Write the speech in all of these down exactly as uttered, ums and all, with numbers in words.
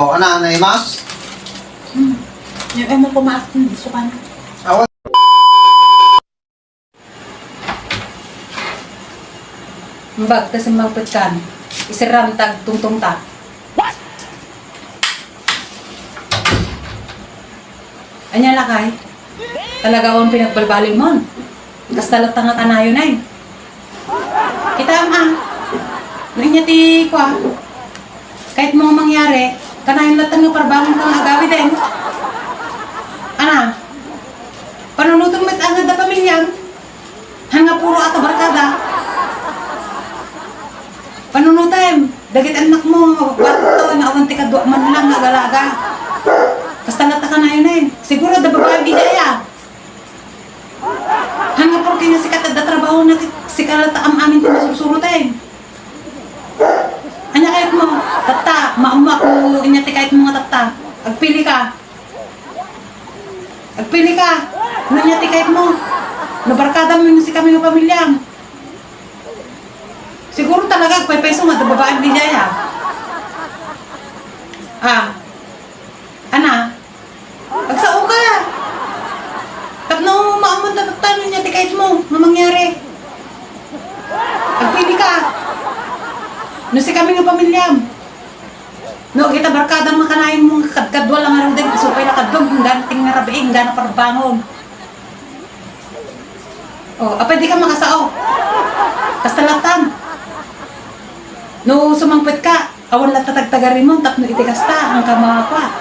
O, ana, naimas? Hmm. Yung ano, kumain, gusto ka na. Awan. Imbag ta simmangpet kan, iserram ta agtungtong ta. Ania lakay? Talaga awan pinagbalbaliw mon. Kasta latta nga kanayon ay. Kitaem a. No ania ti kua, kayatmo nga mangyari, kanayon latta nga parbangonka nga agawiden. Ana, panunotem met a nga adda pamiliam. Haan nga puro ato barkada. Panunotem, dagiti annakmo nga mabbarto nga awan ti kadua man lang nga agalaga. Kasta latta kanayon ay. Siguro adda babaem idiay a. Haan nga porke nga sika ti adda trabahona, sika latta am-amin ti masursurotem. Ania kayatmo? Tatta, maammoak no ania ti kayatmo nga tatta. Agpili ka. Agpili ka. No ania ti kayatmo? No barkadam wenno sikami nga pamiliam? Siguro talaga agpaypayso nga adda babaem idiay a. A. Ana? Agsao ka. Tapno maammoda tatta no ania ti kayatmo nga mangyari. Agpili ka. No sikami nga pamiliam. No, kita barkadam nga kanayonmo nga kadkadua lang ngaruden, isu pay la kadua, inggana ti ngarab-i, inggana parbangon. O, apay dika makasao? Kasta lattan. No sumangpet ka, awan latta tagtagarimon tapno iti kasta, haanka makua.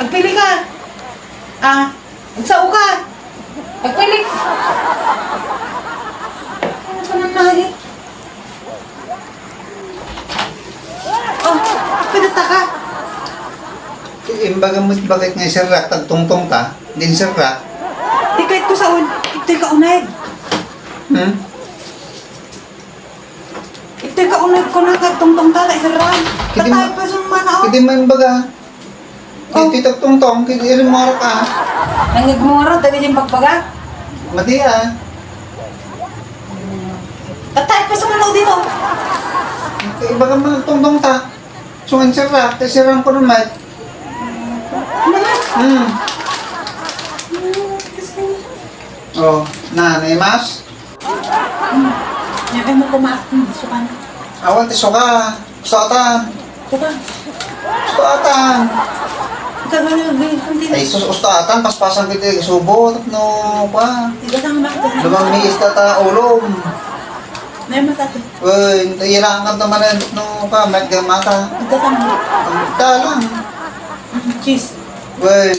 Agpili ka. A, agsao ka. Agpili. Ano ka nang nari? O, pwede ta ka. Imbagam met baket nga iserrak, tagtungtong ta, di inserrak. Di kayatko saon, itoy kauneg. Hmm? Itoy kauneg ko na, tagtungtong ta, ta iserrak. Kiti ma-, tatay pa sumana, o. Kiti man baga. O. Iti tagtungtong, kiti irin mo arak, a. Nangigmura, dagiti bagbaga. Madi, a. Tatay pa sumana dito. Ibaga man tungtong ta. So, inserrak, ta iserrak ko naman. Ano na? Hmm. O, na, naimas? Yan, ay, mo kumain. Suka na. Awan ti suka. Suka atan. Suka. Suka atan. Ikaw na, hindi. Ay, sus, usta atan. Paspasan kita yung subo. No, pa. Ikaw na, ma. Lumang miis ta ta, ulom. May masakit. Uy, iyalangan naman no ka, may gamata. Ikaw na, ma. Ang dalang. Cheese. Uy.